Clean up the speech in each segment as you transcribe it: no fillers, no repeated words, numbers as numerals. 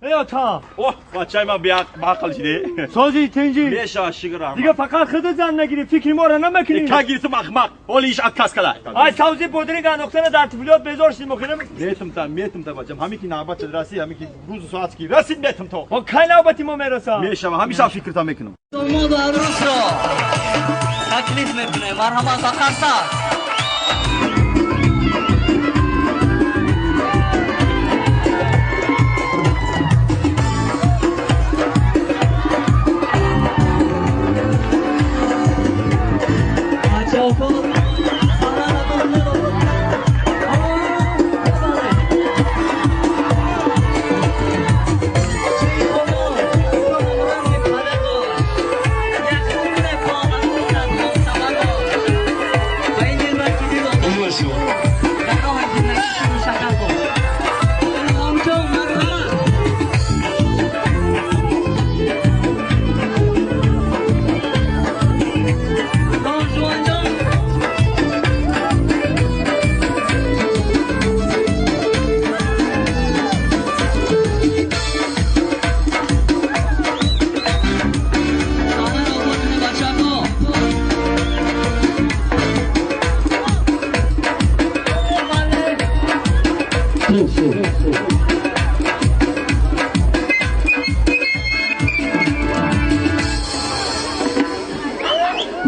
Эй ата. Оҳ, бачаи ман беақл шиде. Сози тинҷи. Мешава, шукр раҳмат. Дига фақат худат зан нагирӣ, фикри моро намекунӣ. Ка гирифтам, ахмақ. Ҳоли иш отказ кала. Ай савзи бодринг андохтана дар тифлиёт безор шидим охирам. Метум та, метум та, бачам. Ҳами ки навбат шад расид, ҳами ки рӯзу соат ки расид, метум то. Ҳо, кай навбати мо мераса? Мешава, ҳамеша фикрта мекунам. Домоду арӯсро таклиф мекунем, марҳамат ба қарсак.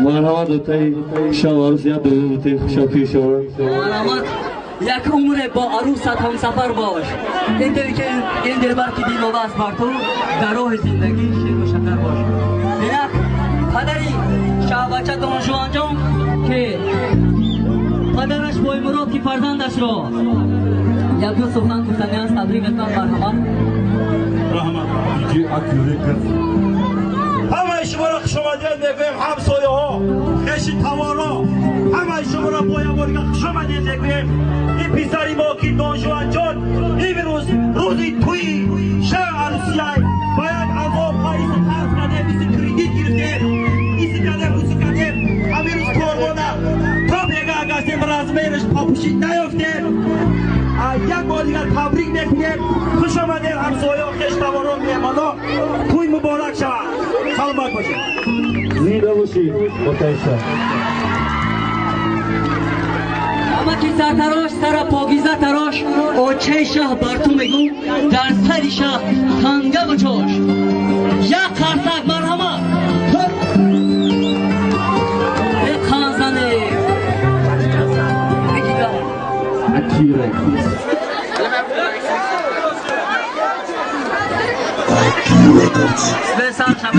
Марҳамат, дутаи шав арӯс, як дутаи шавпир шава. Марҳамат, як умре бо арӯсат ҳамсафар бош. Ин дил ки ин дилбар ки дил аст бар ту, дар роҳи зиндагӣ ширу шакар бош. Инак падари шаҳбача Донжуанҷон, ки падараш Боймурод, ки фарзандашро як ду сухан гуфтани аст, табрик мекунам, марҳамат. Раҳмат. Ҳамаи шуморо хушомадед мегӯем, ҳамсояҳо, хеши таворо, ҳамаи шуморо бо як бор дигар хушомадед мегӯем. Ин писари мо, ки Донжуанҷон, имрӯз рӯзи тӯи шав арӯсияй, ба як азоб қаиси қарз кардем, иси кредит гирифтем, иси кардем, уси кардем, ҳамин рӯз корбона то бега гаштем, размераш попушид наёфтем. Як бор дигар табрик мекунем. Хуш омадед, ҳамсояҳо, хештаворон, меҳмонон. Тӯй муборак шавад, саломат бошед. Зинда бошӣ, отаиша. Амаки сартарош, сара покиза тарош, очаи шаҳ бар ту мегӯм, дар сари шаҳ тангаву чош. Як қарсак, марҳамат. Э қанзане. Акира. Бесар шаб.